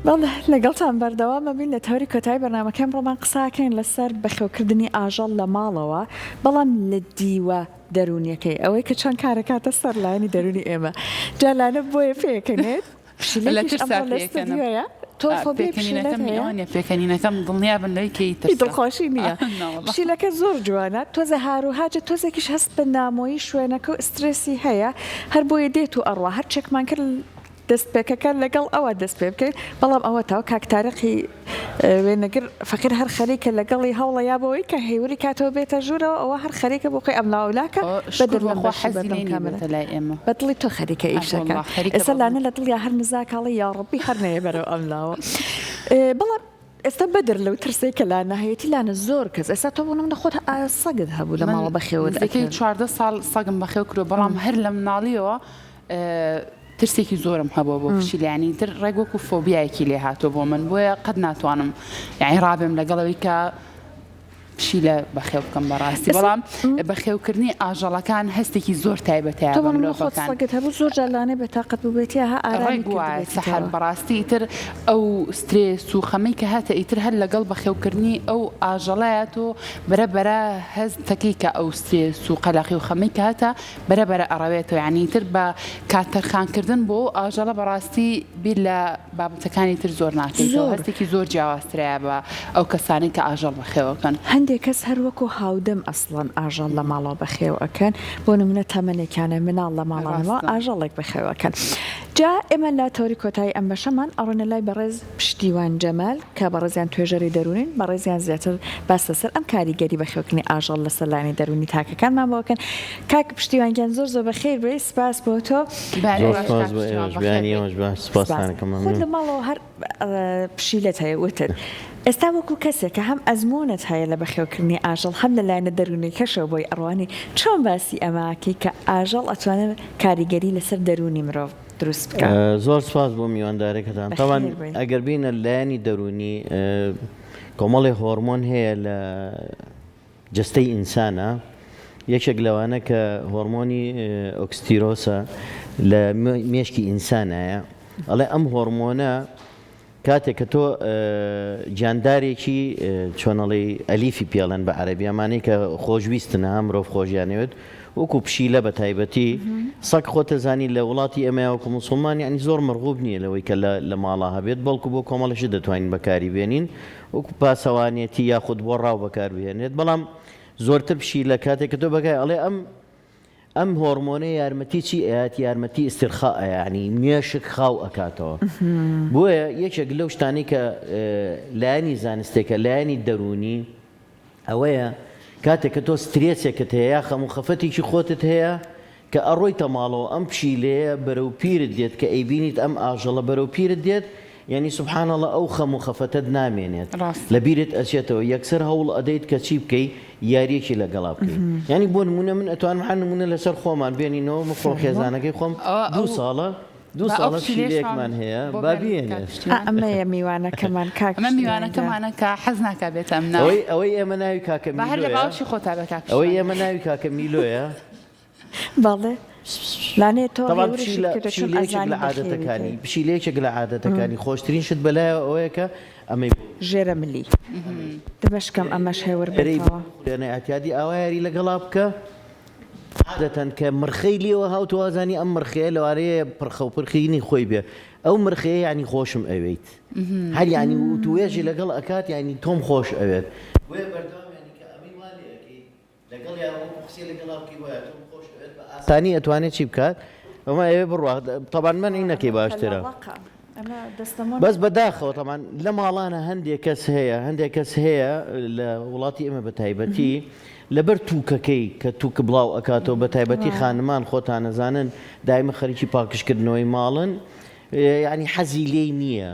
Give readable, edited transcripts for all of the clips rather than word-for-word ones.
بەڵێ لەگەڵتان بەردەوام ئەبین لە تەوەری کۆتایی بەرنامەکە ئەمڕۆمان قسە ئەکەین لەسەر بەخێوکردنی ئاژەڵ لە ماڵەوە بەڵام لە دیوە دەروونیەکەی ئەوەی کە چۆن کارەکاتە سەر لایەنی دەروونی ئێمە جا لانە بۆیە پێکەنێت لە پشیلەکیش ترسا ئەمڕۆ لە پێکەنم. ستۆدیۆیە تۆ فۆبیای پشیلەت پێکەنینەکەم هەیە؟ ئەوە نیە پێکەنینەکەم دڵنیابن لەوەی کە ئی ئی ترسە دڵخۆشی نییە نەوەڵا. پشیلەکە زۆر جوانە تۆزێ هاروهاجە تۆزێکیش هەست بە نامۆیی شوێنەکە و سترێسی هەیە هەر بۆیە دێت و ئەڕوا هەرچێکمان کرد دەستپێکەکە لەگەڵ ئەوە دەست پێ بکەین بەڵام ئەوەتا کاک تارقی وێنەگر فەقیر هەر خەریکە لەگەڵی هەوڵە یا بۆی کە هێوری کاتەوە بێتە ژوورەوە ئەوە هەر خەریکە بۆ خۆی ئەملاولاکە شکر بۆ خوا حەزی لێ نییە بێتە لای ئێمە. بە دڵی تۆ خەریکە ئیشەکە ئێستا لانە لە دڵیا هەر نزاکاڵی یاڕەبی هەر نەیە بەرەو ئەملاوە بەڵام ئێستا بەدەر لەو ترسەی کە لانە هەیەتی لانە زۆر کەس ئێستا تۆ بۆ نمونە خۆت سەگت هەبوو لە ماڵە بەخێوت نزیکەی 14 ساڵ سەگم بەخێو کردووە بەڵام هەر لە مناڵیەوە ترسێکی زۆرم هەبووە بۆ پشیلە یانی تر ڕێک وەکو فۆبیایەکی لێ هاتووە بۆ من بۆیە قەت ناتوانم یانی ڕابێم لەگەڵەوەی کە پشیلە بەخێو بکەم بەڕاستی بەڵام بەخێوکردنی ئاژەڵەکان هەستێکی زۆر تایبەتە تۆ بۆ نمونە خۆت سەگت هەبوو زۆر جار لانەیە بێتاقەت بووبێتی ها ئارامی ڕێک وایە سەحەر بەڕاستی ئیتر ئەو سترێس و خەمەی کە هاتە ئیتر هەر لەگەڵ بەخێوکردنی ئەو ئاژەڵەیە تۆ بەرە بەرە هەست دەکەی کە ئەو سترێس و قەلەقی و خەمەی کە هاتە بەرە بەرە ئەڕەوێتەوە یانی تر بە کات تەرخان کردن بۆ ئەو ئاژەڵە بەڕاستی بیر لە بابەتەکانی تر زۆر ناکەیتەوە زۆر. هەستێکی زۆر جیاوازترەیە بە ئەو کەسانەی کە ئاژەڵ بەخێو ئەکەن. هەندێک کەس هەر وەکو هاودەم ئەسڵەن ئاژەڵ لە ماڵەوە بەخێو ئەکەن بۆ نمونە تەمەنێکیانە مناڵ لە ماڵانەوە ڕاستە. ئاژەڵێک بەخێو ئەکەن جا ئێمە لە تەوەری کۆتایی ئەم بەشەمان ئەڕۆینە لای بەڕێز پشتیوان جەمال کە بەڕێزیان توێژەری دەروونین، بەڕێزیان زیاتر باس لەسەر ئەم کاریگەری بەخێوکردنی ئاژەڵ لەسەر لایەنی دەروونی تاکەکانمان بۆ ئەکەن. کاک پشتیوان گیان زۆر زۆر بەخێر بێی، سپاس بۆ تۆ. بەیانی زۆر باش سپاس کاک بۆ پشتیوان ئێوەش، بەخێر بەیانی بێی. ئێوەش باش، سپاس. سپاستان ئەکەم خۆت مەمنوون. لە ماڵەوە هەر پشیلەت هەیە وتت. ئێستا وەکو کەسێک کە هەم ئەزموونت هەیە لە بەخێوکردنی ئاژەڵ هەم لە لایەنە دەروونیەکەشەوە بۆی ئەڕوانی، چۆن باسی ئەمە ئەکەی کە ئاژەڵ ئەتوانێ کاریگەری لەسەر دەروونی مرۆڤ دروست بکا؟ زۆر سپاس بۆ میواندارەکەتان. تەبعەن بەخێر بێی. ئەگەر بینە لایەنی دەروونی کۆمەڵێ هۆرمۆن هەیە لە جەستەی ئینسانا یەکێک لەوانە کە هۆرمۆنی ئۆکستیرۆسە لە مێشکی ئینسانایە ئەڵێ ئەم هۆرمۆنە کاتێک کە تۆ گیاندارێکی چۆن ئەڵێی ئەلیفی پێڵێن بە عەرەبی ئەمانەی کە خۆشویستنە مرۆڤ خۆشیانەوێت وەکو پشیلە بە تایبەتی سەگ خۆتەزانی لە وڵاتی ئێمە وەکو موسڵمان یعنی زۆر مەرغوب نییە لەوەی کە لە ماڵا هەبێت بەڵکو بۆ کۆمەڵی شت دەتوانین بەکاری بێنین وەکو پاسەوانێتی یاخود بۆ ڕاو بەکار بهێنرێت بەڵام زۆرتر پشیلە کاتێک کە تۆ بەکای ئەڵێ ئەم ئەم هۆڕمۆنە یارمەتی چی ئەیات یارمەتی ئیسترخا ئەیا یانی مێشک خاو ئەکاتەوە بۆیە یەکێک لەو شتانەی کە لایەنی زانستێکە لایەنی دەروونی ئەوەیە کاتێک کە تۆ سترێسێکت هەیە یا خەم و خەفەتێکی خۆتت هەیە کە ئەڕۆیتە ماڵەوە ئەم پشیلەیە بەرەو پیرت دێت کە ئەیبینیت ئەم ئاژەڵە بەرەو پیرت دێت یانی سبحان اللە ئەو خەم و خەفەتەت نامێنێت ڕاستە. لە بیرت ئەچێتەوە یەکسەر هەوڵ ئەدەیت کە چی بکەی یاریەکی لەگەڵا بکەی یانی بۆ نمونە من ئەتوانم هەر نمونە لەسەر خۆمان بێنینەوە من خۆم فەرموو. خێزانەکەی خۆم ئەوە دوو ئەو ساڵە دوو با ئەو ساڵە پشیلەیەشمان پشیلەیەکمان هەیە بۆ با بێنن بیێنێ. کاک ئا پشتیوان. ئەمەیە میوانەکەمان کاک ئەمە پشتیوان گیان. میوانەکەمانە کە حەز ناکا بێتە ئەم ناوە. ئەوەی ئەوەی ئێمە ناوی کاکە با هەر لە میلۆیە باوەشی خۆتا بێ کاک ئەوەی پشتیوان ئێمە گیان. ناوی کاکە میلۆیە. بەڵێ لانێ تۆ تەبعەن هێورشت پشیلە کردە چون پشیلە یەکێک ئەزانی لە بەخێوی عادەتەکانی کەی. پشیلە یەکێک لە عادەتەکانی خۆشترین شت بەلایەوە ئەوەیە کە ئەمەی بۆ ژێرە ملی دەبەشکەم ئەمەش هێور ئەرێی بێتەوە. بخورێنە ئیعتیادی ئاوا یاری لەگەڵا بکە عادەتەن کە مرخەی لێوە هاو تۆ وازانی ئەم مرخەیە لەوانەیە پرخە و پرخینی خۆی بێ ئەو مرخەیە یانی خۆشم ئەوێیت هەر یانی وتوێژی لەگەڵ ئەکات یانی تۆم خۆش ئەوێت بۆیە بەردەوام یانی کە ئەمەی وا لێ ئەکەیت لەگەڵیا وەکو قسەی لەگەڵا بکەی وایە تۆم خۆش ئەوێت بە ئاسانی ئەتوانێت چی بکات ئەمە ئەوێ بڕوا تەبان مەنعی نەکەی باشترە بەس بەداخەوە تەبان لە ماڵانە هەندێک کەس هەیە هەندێک کەس هەیە لە وڵاتی ئێمە بە تایبەتی لەبەر تووکەکەی کە تووک بڵاو ئەکاتەوە بە تایبەتی خانمان خۆتانەزانن دایمە خەریکی پاکژکردنەوەی ماڵن یعنی حەزی لێی نییە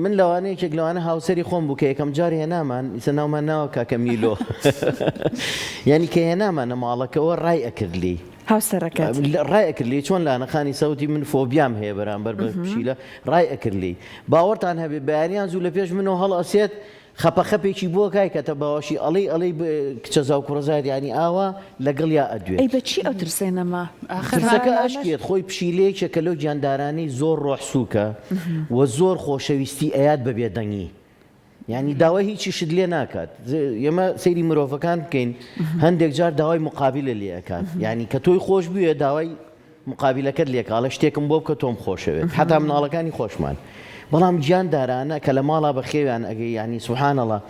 من لەوانە یەکێک لەوانە هاوسەری خۆم بوو کە یەکەم جار هێنامان ئیسە ناومان ناوە کاکە میلۆ یعنی کە هێنامانە ماڵەکەوە ڕای ئەکرد لێی. هاوسەرەکەت. ڕای ئەکرد لێی چۆن لانەخانی سەوتی من فۆبیام هەیە بەرامبەر بە پشیلە ڕای ئەکرد لێی باوەڕتان هەبێ بەیانیان زوو لە پێش منەوە هەڵئەسێت خەپە خەپێکی بۆ کای کەتە باوەشی ئەڵێی ئەڵێی کچەزا و کوڕەزایت یانی ئاوا لەگەڵیا ئەدوێت. ئەی بە چی ئەو ترسەی نەما؟ ئاخر ترسەکە ئەشکێت خۆی پشیلەیەکە کە لەو گیاندارانەی زۆر ڕۆح سووکە و زۆر خۆشەویستی ئەیات بە بێدەنگی یانی داوای هیچیشت لێ ناکات ئێمە سەیری مرۆڤەکان بکەین هەندێک جار داوای مقابلە لێ ئەکات یانی کە تۆی خۆش بوێ داوای مقابلەکەت لێکا ئەڵێ شتێکم بۆ بکە تۆم خۆشەوێت حتا مناڵەکانی خۆشمان بەڵام گیان دارانە کە لە ماڵا بەخێویان ئەگەی یانی سبحان الله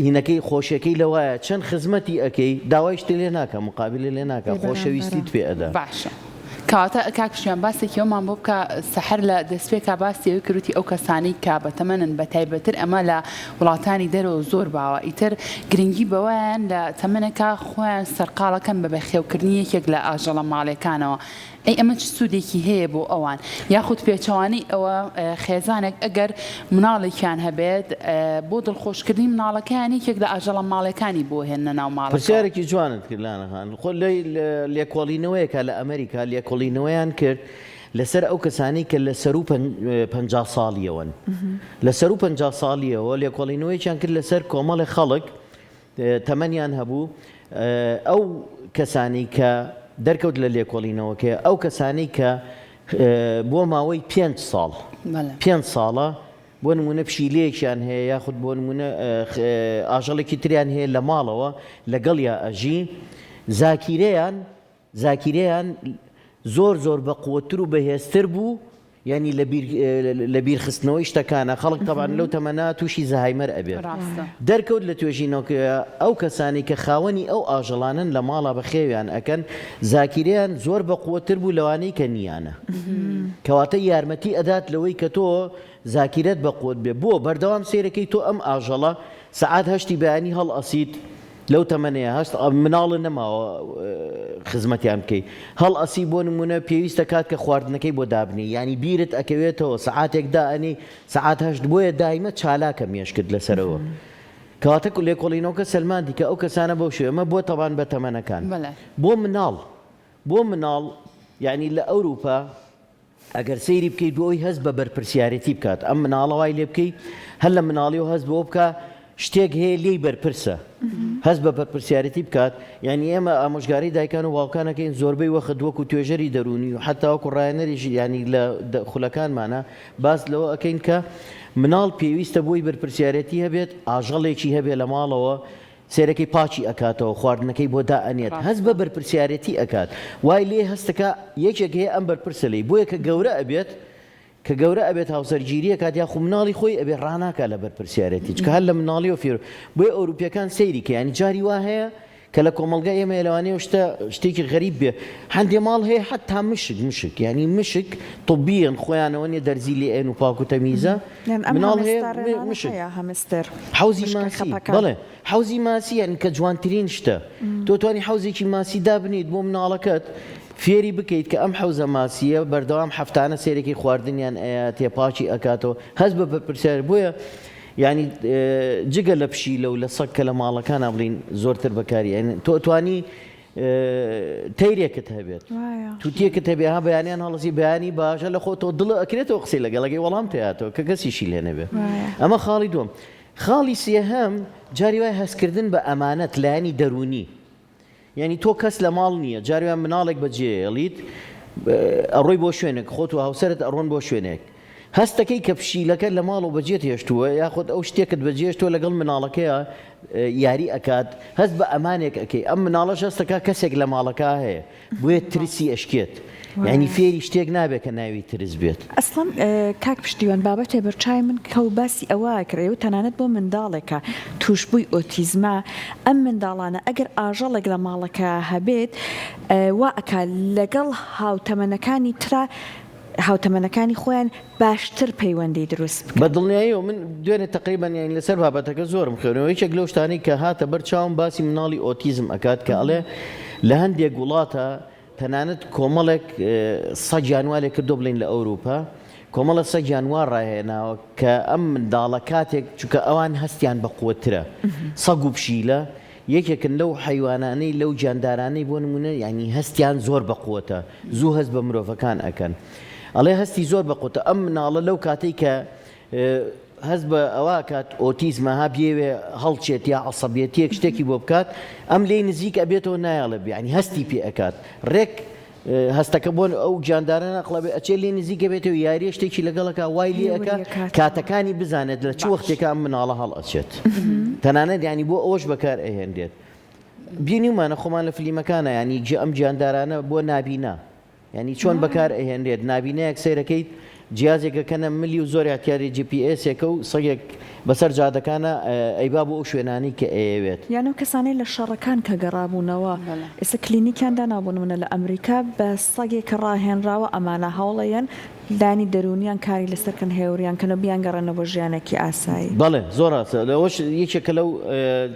هینەکەی خۆشیەکەی لەوایە چەند خزمەتی ئەکەی داوای شتێ لێ ناکا مقابلە لێ ناکا خۆشەویستیت پێ ئەدا. باشە کەواتە کاک شیان باسێکی ئەومان بۆ بکە سەحەر لە دەستپێکا باسی ئەوەی کرد وتی ئەو کەسانەی کە بەتەمەنن بەتایبەتر ئەمە لە وڵاتانی دەرەوە زۆر باوە ئیتر گرنگی بەوەیان لە تەمەنێکا خۆیان سەرقاڵەکەن بە بەخێوکردنی یەکێک لە ئاژەڵە ماڵیەکانەوە ئەی ئەمە چ سوودێکی هەیە بۆ ئەوان؟ یاخود پێچەوانەی ئەوە خێزانێک ئەگەر مناڵێکیان هەبێت بۆ دڵخۆشکردنی مناڵەکەیان یەکێک لە ئاژەڵە ماڵیەکانی بۆ هێننە ناو ماڵەکەوە. پرسیارێکی جوانت کرد لانە خان. خۆ لێکۆڵینەوەیەکە لە ئەمریکا لێکۆڵینەوەیان کرد لەسەر ئەو کەسانەی کە لە سەروو 50 ساڵیەوەن لە سەروو 50 ساڵیەوە لێکۆڵینەوەیەکیان کرد لەسەر کۆمەڵێ خەڵک تەمەنیان هەبوو، ئەو کەسانەی کە دەرکەوت لە لێکۆڵینەوەکەی ئەو کەسانەی کە بۆ ماوەی پێنج ساڵ پێنج ساڵە بۆ نمونە پشیلەیەکیان هەیە یاخود بۆ نمونە ئاژەڵێکی تریان هەیە لە ماڵەوە لەگەڵیا ئەژی زاکیرەیان زاکیرەیان زۆر زۆر بە قوتتر و بەهێزتر بوو یانی لە بیر خستنەوەی شتەکانە خەڵک تەبان لەو تەمەنە تووشی زەهایمەر ئەبێت دەرکەوت لە توێژینەوەکە ئەو کەسانی کە خاوەنی ئەو ئاژەڵانن لە ماڵا بەخێویان ئەکەن زاکیرەیان زۆر بە قوتتر بوو لەوانەی کە نییانە کەواتە یارمەتی ئەدات لەوەی کە تۆ زاکیرەت بە قوت بێ بۆ بەردەوام سەیرەکەی تۆ ئەم ئاژەڵە سەعات هەشتی بەیانی هەڵئەسیت لەو تەمەنەیە هەست مناڵە نەماوە خزمەتیان بکەی هەڵئەسی بۆ نمونە پێویستە کات کە خواردنەکەی بۆ دابنێی یانی بیرت ئەکەوێتەوە سەعاتێک دائەنێی سەعات هەشت بۆیە دایمە چالاکە مێشکت لەسەرەوە کەواتە لێکۆڵینەوەکە سەلماندی کە ئەو کەسانە بەو شێوە ئەمە بۆ تەبان بە تەمەنەکان بۆ مناڵ بۆ مناڵ یانی لە ئەوروپا ئەگەر سەیری بکەیت بۆ ئەوەی هەست بە بەرپرسیارێتی بکات، ئەم مناڵە وای لێ بکەی هەر لە مناڵیەوە هەست بەوە بکا شتێک هەیە لێی بەرپرسە، هەست بە بەرپرسیارێتی بکات، یانی ئێمە ئامۆژگاری دایکان و باوکان ئەکەین زۆربەی وەخت وەکو توێژەری دەروونی و حەتا وەکو ڕایەنەریش یانی لە خولەکانمانا باس لەوە ئەکەین کە مناڵ پێویستە بۆی بەرپرسیارێتی هەبێت، ئاژەڵێکی هەبێ لە ماڵەوە سێرەکەی پاکی ئەکاتەوە خواردنەکەی بۆ دائەنێت هەست بە بەرپرسیارێتی ئەکات وای لێ هەستەکا یەکێک هەیە ئەم بەرپرسە لێی بۆیە کە گەورە ئەبێت کە گەورە ئەبێت هاوسەرگیری ئەکات یاخو مناڵی خۆی ئەبێ ڕاناکا لە بەرپرسیارێتی چونکە هەر لە مناڵیەوە فێر بۆیە ئەوروپیەکان سەیری کە یانی جاری وا هەیە کە لە کۆمەڵگای ئێمە لەوانەیە شتە شتێکی غەریب بێ هەندێ ماڵ هەیە حتا مشک مشک یانی مشک طبیەن خۆیانەوە نیە دەرزی لێ ئەن و پاک و تەمیزە مناڵ هەیە مشک هەمستەر حەوزی ماسی بەڵێ حەوزی ماسی یانی کە جوانترین شتە تۆ توانی حەوزێکی ماسی دابنیت بۆ مناڵەکەت فێری بکەیت کە ئەم حەوزە ماسیە بەردەوام هەفتانە سێرێکی خواردنیان ئەیاتێ پاکی ئەکاتەوە هەست بە بەرپرسیار بۆیە یانی جگە لە پشیلە و لە سەگ کە لە ماڵەکانا بڵین زۆرتر بەکاری ئەێنن تۆ ئەتوانی تەیرێکت هەبێت توتیەکت هەبێ ها بەیانیان هەڵسی بەیانی باشە لە خۆتەوە دڵ ئەکرێتەوە قسەی لەگەڵەکەی وەڵام تیاتەوە کە کەسیشی لێ نەبێ ئەمە خاڵی دووەم خاڵی سێهەم جاری وای هەستکردن بە ئەمانەت لایەنی دەروونی یانی تۆ کەس لە ماڵ نییە جاری وایە مناڵێک بە جێیەڵیت ئەڕۆی بۆ شوێنێک خۆت و هاوسەرت ئەڕۆن بۆ شوێنێک هەستەکەی کە پشیلەکە لە ماڵەوە بەجێت هێشتووە یاخود ئەو شتێکت بەجێهێشتووە لەگەڵ مناڵەکەیا یاری ئەکات هەست بە ئەمانێک ئەکەی ئەم مناڵەش هەستەکا کەسێک لە ماڵەکە هەیە بۆیە ترسی ئەشکێت یانی فێری شتێک نابێت کە ناوی ترس بێت. ئەسڵەن کاک پشتیوان بابەتێ بەرچاوی من کەوت باسی ئەوە ئەکرێ و تەنانەت بۆ منداڵێکە توشبووی ئۆتیزمە ئەم منداڵانە ئەگەر ئاژەڵێک لە ماڵەکە هەبێت وا ئەکا لەگەڵ هاوتەمەنەکانی ترا هاوتەمەنەکانی خۆیان باشتر پەیوەندی دروست بکەن. بە دڵنیاییەوە من دوێنێ تەقریبەن یانی لەسەر بابەتەکە زۆرم خوێنەوە یەکێک لەو شتانەی کە هاتە بەر چاوم باسی مناڵی ئۆتیزم ئەکات کە ئەڵێ لە هەندێک وڵاتە تەنانەت کۆمەڵێک سەگیان وا لێ کردووە بڵێین لە ئەوروپا کۆمەڵە سەگیان وا ڕاهێناوە کە ئەم منداڵە کاتێک چونکە ئەوان هەستیان بە قوتترە سەگ و پشیلە. یەکێکن لەو حەیوانانەی لەو گیاندارانەی بۆ نمونە یانی هەستیان زۆر بە قوتە زوو هەست بە مرۆڤەکان ئەکەن ئەڵێ هەستی زۆر بە قوتە ئەم مناڵە لەو کاتەی کە هەست بە ئەوە ئەکات ئۆتیزمە ها بیەوێ هەڵچێت یا عەسەبیەتیەک شتێکی بۆ بکات ئەم لێی نزیک ئەبێتەوە نایەڵێ یانی هەستی پێ ئەکات ڕێک هەستەکە بۆن ئەو گیاندارە ناقڵە بێ ئەچێ لێ نزیک ئەبێتەوە یاریە شتێکی لەگەڵ ئەکا وای لێ ئەکا کاتەکانی بزانێت لە چ وەختێکا ئەم مناڵە هەڵئەچێت تەنانەت یانی بۆ ئەوەش بەکار ئەهێنرێت بینیومانە خۆمان لە فلیمەکانە یانی ئەم گیاندارانە بۆ نابینا یانی چۆن بەکار ئەهێنرێت نابینایەک سەیرەکەیت جیازێک ئەکەنە ملی و زۆر ئیعتیادی جی پی ئێسێکە و سەگێک بەسەر جادەکانا ئەیبا بۆ ئەو شوێنانەی کە ئەیەوێت. یان ئەو کەسانەی لە شەڕەکان کە گەڕابوونەوە ئێستا کلینیکیان داناوە بۆ نمونە لە ئەمریکا بە سەگێک کە ڕاهێنراوە ئەمانە هەوڵەیەن لایەنی دەروونیان کاری لەسەر کەن هێوریان کەن و بیانگەڕێنەوە بۆ ژیانێکی ئاسایی. بەڵێ زۆر ڕاستە ئەوەش یەکێکە لەو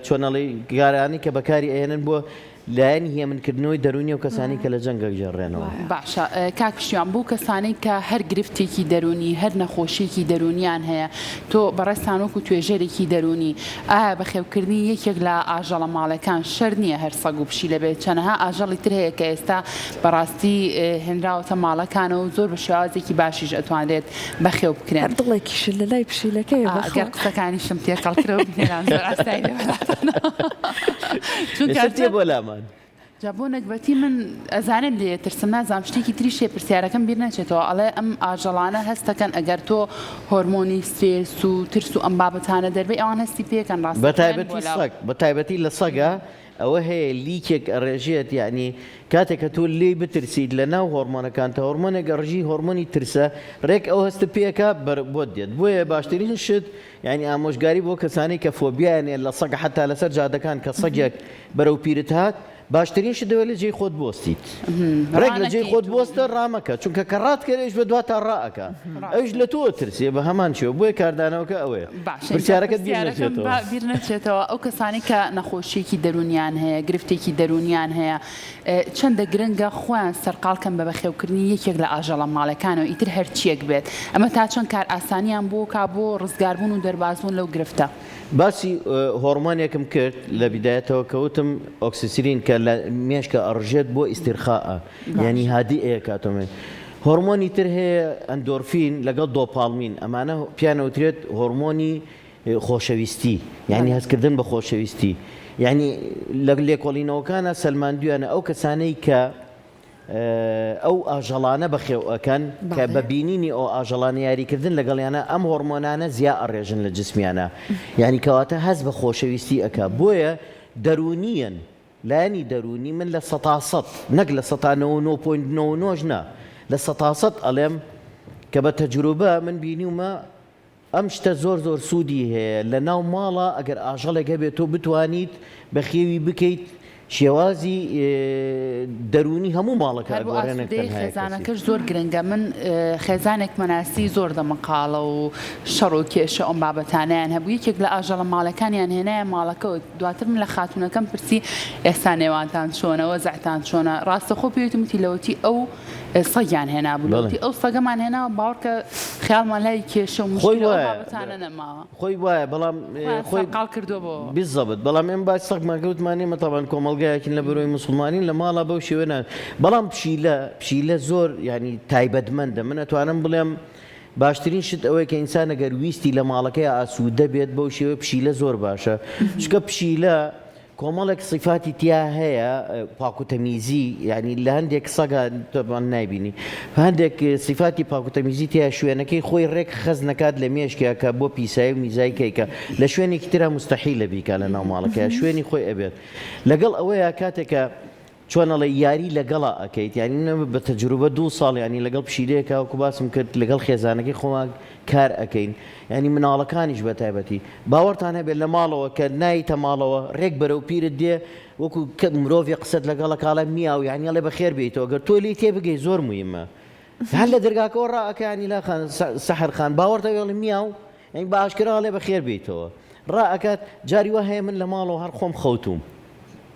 چۆن ئەڵێی کارانەی کە بەکاری ئەهێنن بۆ لایەنی هێمنکردنەوەی دەروونی ئەو کەسانەی کە لە جەنگ ئەگێڕرێنەوە. باشە کاک پشتیوان بۆ کەسانەی کە هەر گرفتێکی دەروونی هەر نەخۆشیەکی دەروونیان هەیە تۆ بەڕێزتان وەکو توێژەرێکی دەروونی ئایا بەخێوکردنی یەکێک لە ئاژەڵە ماڵێکان شەرت نییە هەر سەگ و پشیلە بێت چەنەها ئاژەڵی تر هەیە کە ئێستا بەڕاستی هێنراوەتە ماڵەکانەوە و زۆر بە شێوازێکی باشیش ئەتوانرێت بەخێو بکرێن. هەر دڵێکیشت لە لای پشیلەکەیە بەخوا. گەر قسەکانیشم تێکەڵ کرد بینەران زۆر ئاسایی دێ بەلاتانەوە. چونکە ئێستا تێ بۆ لامان. جا بۆ نەگبەتی من ئەزانم لێ ترسم نازانم شتێکی تریش هەیە پرسیارەکەم بیر نەچێتەوە ئەڵێ ئەم ئاژەڵانە هەستەکەن ئەگەر تۆ هۆرمۆنی سترێس و ترس و ئەم بابەتانە دەربەی ئەوان هەستی پێکەن ڕاستە بەتایبەتی سەگ بەتایبەتی لە سەگە ئەوە هەیە لیکێک ئەڕێژێت یەعنی کاتێک کە تۆ لێی بترسیت لە ناو هۆڕمۆنەکانتا هۆڕمۆنێک ئەڕژی هۆڕمۆنی ترسە ڕێک ئەو هەستە پێکا بەر بۆت دێت بۆیە باشترین شت یەعنی ئامۆژگاری بۆ کەسانی کە فۆبیایان هەیە لە سەگ حەتا لەسەر جادەکان کە سەگێک بەرەو پیرت هات باشترین شت ئەوەیە لە جێی خۆت بۆستیت ڕێک لە جێی خۆت بۆستە ڕامەکە چونکە کە ڕات کرد ئەویش بە دواتا ڕائەکا ئەویش لە تۆ ئەترسێ بە هەمان شێوە بۆیە کاردانەوەکە ئەوەیە. باشە ئینجا پرسیارەکەت بیر پرسیارەکەم نەچێتەوە. با بیر نەچێتەوە ئەو کەسانەی کە نەخۆشیەکی دەروونیان هەیە گرفتێکی دەروونیان هەیە چەندە گرنگە خۆیان سەرقاڵ کەن بە بەخێوکردنی یەکێک لە ئاژەڵە ماڵەکانەوە ئیتر هەرچیەک بێت ئەمە تا چەند کارئاسانیان بۆ کا بۆ ڕزگاربوون و دەربازبوون لەو گرفتە. باسی هۆڕمۆنێکم کرد لە بیدایەتەوە کە وتم ئۆکسیسرین کە لە مێشکە ئەڕژێت بۆ ئیستیرخائە یانی هادی ئەیەکاتەوە هۆرمۆنی تر هەیە ئەندۆرفین لەگەڵ دۆپاڵمین ئەمانە پیان ئەوترێت هۆرمۆنی خۆشەویستی یانی هەستکردن بە خۆشەویستی یانی لە لێکۆڵینەوەکانە سەلماندویانە ئەو کەسانەی کە ئەو ئاژەڵانە بەخێو ئەکەن کە بە بینینی ئەو ئاژەڵانە یاریکردن لەگەڵیانە ئەم هۆرمۆنانە زیا ئەڕێژن لە جسمیانە یانی کەواتە هەست بە خۆشەویستی ئەکا بۆیە دەروونیەن لایەنی دەروونی من لە سەتاسەد نەک لە سەتا نەوە نۆ point نەوە نۆش نا لە سەتاسەد ئەڵێم کە بە تەجروبە من بینیومە ئەم شتە زۆر زۆر سوودی هەیە لە ناو ماڵا ئەگەر ئاژەڵێک هەبێت تۆ بتوانیت بەخێوی بکەیت شێوازی دەروونی هەموو ماڵەکە هەر بۆ ئەگۆڕێ نەک ئاسوودەیی تەنها یەک کەسی. خێزانەکەش زۆر گرنگە من خێزانێک مەناسی زۆر دەمەقاڵە و شەڕ و کێشە ئەم بابەتانەیان هەبوو یەکێک لە ئاژەڵە ماڵەکانیان هێنایە ماڵەکەوە دواتر من لە خاتوونەکەم پرسی ئێستا نێوانتان چۆنە وەزعتان چۆنە ڕاستەخۆ پێی وتم وتی لەوەتی ئەو سەگیان هێنابوو بەڵێ. لەوەتی ئەو سەگەمان هێناوە باوەڕکە خەیاڵمان لای کێشە و خۆی موشکیلە و ئەو وایە بابەتانە نەماوە. خۆی وایە بەڵام خۆیان خۆی سەرقاڵ کردووە بەوە. بالضبط بەڵام ئێمە باسی سەگمان کرد وتمان ئێمە تەبعەن کۆمەڵگایەکین لە بەرەوەی موسڵمانین لە ماڵا بەو شێوە نا بەڵام پشیلە پشیلە زۆر یانی تایبەتمەندە من ئەتوانم بڵێم باشترین شت ئەوەیە کە ئینسان ئەگەر ویستی لە ماڵەکەیا ئاسوودە بێت بەو شێوەیە پشیلە زۆر باشە چونکە پشیلە کۆمەڵێک سیفاتی تیا هەیە پاک و تەمیزی یعنی لە هەندێک سەگا تەبعەن نایبینی هەندێک سیفاتی پاک و تەمیزی تیا شوێنەکەی خۆی ڕێک خەز نەکات لە مێشکیا کە بۆ پیسایی و میزای کەیکە لە شوێنێکی ترا مستحیلە بیکا لە ناو ماڵەکەیا شوێنی خۆی ئەبێت لەگەڵ ئەوەیە کاتێکە چۆن ئەڵێی یاری لەگەڵا ئەکەیت یانی من بە تەجروبە دوو ساڵ یانی لەگەڵ پشیلەیەکا وەکو باسم کرد لەگەڵ خێزانەکەی خۆمان کار ئەکەین یانی مناڵەکانیش بە تایبەتی باوەڕتان هەبێت لە ماڵەوە کە نایتە ماڵەوە ڕێک بەرەو پیرت دێ وەکو کە مرۆڤێ قسەت لەگەڵ ئەکا ئەڵێ میاو یانی ئەڵێ بەخێر بێیتەوە گەر تۆ لێی تێبگەی زۆر مویمە هەر لە دەرگاکەوە ڕائەکا یانی لا خان سەحەر خان باوەڕت هەبێ ئەڵێ میاو یانی بە ئاشکرا ئەڵێ بەخێر بێیتەوە ڕائەکات جاری وا هەیە من لە ماڵەوە هەر خۆم خەوتووم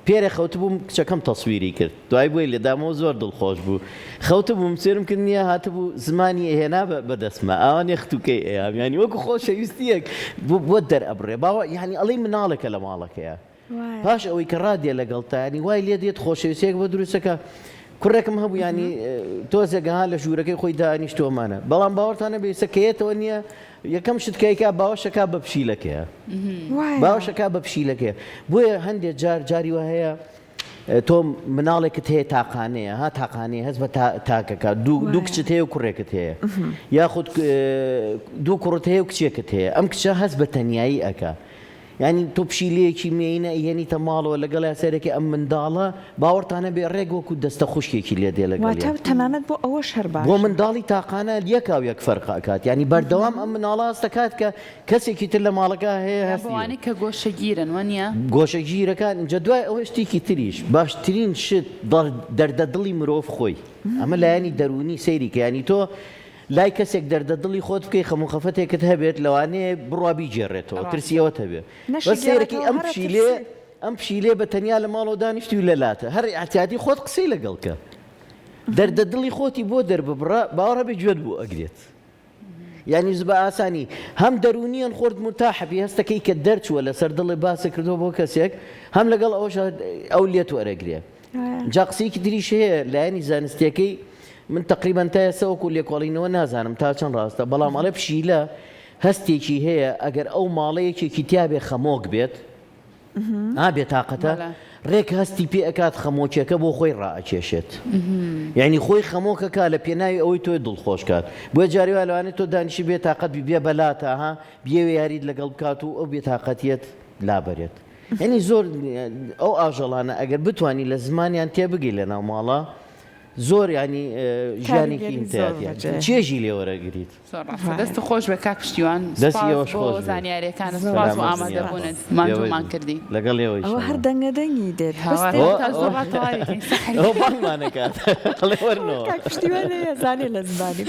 پێرێ خەوتبووم کچەکەم تەسویری کرد دوای بۆی لێدامەوە زۆر دڵخۆش بوو خەوتبووم سێرم کرد نییە هاتبوو زمانی ئەهێنا بە دەستما ئاوا نیە ختوکەی ئەیام یانی وەکو خۆشەویستیەک بۆت دەرئەبڕێ باوە یانی ئەڵێی مناڵێکە لە ماڵەکەیا. پاش ئەوەی کە ڕادێ لەگەڵتا یانی وای لێ دێت خۆشەویستیەک بۆ دروستەکە کوڕێکم هەبوو ینی تۆزێک ها لە ژوورەکەی خۆی دانیشتۆمانە بەڵام باوەڕتانە بێسە کەیەتەوە نییە یەکەم شت کەیکا باوەشەکە بە پشیلەکەیە باوەشەکە بە پشیلەکەیە بۆیە هەندێک جار جاری وە هەیە تۆ مناڵێکت هەیە تاقانەیە ها تاقانەیە هەست بە تاکەکە دوو کچت هەیە و کوڕێکت هەیە یاخود دوو کوڕت هەیە و کچێکت هەیە ئەم کچە هەست بە تەنایی ئەکا یانی تۆ پشیلەیەکی مێینە ئەیهێنیتە ماڵەوە لەگەڵیا سەیرەکەی ئەم منداڵە باوەڕتان نەبێ ڕێک وەکو دەستە خوشکێکی لێ دێ لەگەڵیا. واتە تەنانەت بۆ ئەوەش هەر باشە. بۆ منداڵی تاقانە یەکاو یەک فەرق ئەکات یانی بەردەوام ئەم مناڵە هەست ئەکات کە کەسێکی تر لە ماڵەکە هەیە یا هەستی بۆ ئەوانەی کە گۆشەگیرن وەنیە؟ گۆشەگیرەکان ئینجا دوای ئەوە شتێکی تریش باشترین شت دەردە دڵی مرۆڤ خۆی ئەمە لایەنی دەروونی سەیری کە یانی تۆ لای کەسێک دەردە دڵی خۆت بکەی خەم و خەفەتێکت هەبێت لەوانەیە بڕوا بیگێڕێتەوە ترسی ئەوەت هەبێ بەس سەیرەکەی ئەم پشیلەیە ئەم پشیلەیە بە تەنیا لە ماڵەوە دانیشتوی لە لاتە هەر ئیعتیادی خۆت قسەی لەگەڵ کە دەردە دڵی خۆتی بۆ دەرببڕە باوەڕ هەبێ گوێت بۆ ئەگرێت یانی بە ئاسانی هەم دەروونیان خۆت مرتاحە پێ هەستەکەی کە دەرچووە لەسەر دڵێ باسە کردووە بۆ کەسێک هەم لەگەڵ ئەوەش ئەو لێت وەرەگرێ جا قسەیەکی تریش هەیە لایەنی زانستیەکەی من تەقریبەن تا ئێستا وەکو لێکۆڵینەوە نازانم تا چەند ڕاستە بەڵام ئەڵێ پشیلە هەستێکی هەیە ئەگەر ئەو ماڵە یەکێکی تیابێ خەمۆک بێت ها بێتاقەتە ڕێک هەستی پێ ئەکات خەمۆکیەکە بۆ خۆی ڕائەکێشێت یعنی خۆی خەمۆکەکە لە پێناوی ئەوەی تۆی دڵخۆش کات بۆیە جاری وایە لەوانەیە تۆ دانیشی بێتاقەت بی بێ بەلاتە ها بیەوێ یاریت لەگەڵ بکات و ئەو بێتاقەتیەت لابەرێت یعنی زۆر ئەو ئاژەڵانە ئەگەر بتانی لە زمانیان تێبگەی لە ناو ماڵە زۆر ینی ژیانێکی چێژی لێوەرەگریت دەست خۆش بە کاک پشتیوان دەست بۆ زانیاریەکان سپاس بۆ ئامادەبوونت ماندوومان کردی لەگەڵ ئێوەی ئەوە هەر دەنگە دەنگی دێت بانگمانەکات پشتیوان زانێ لە زمانی.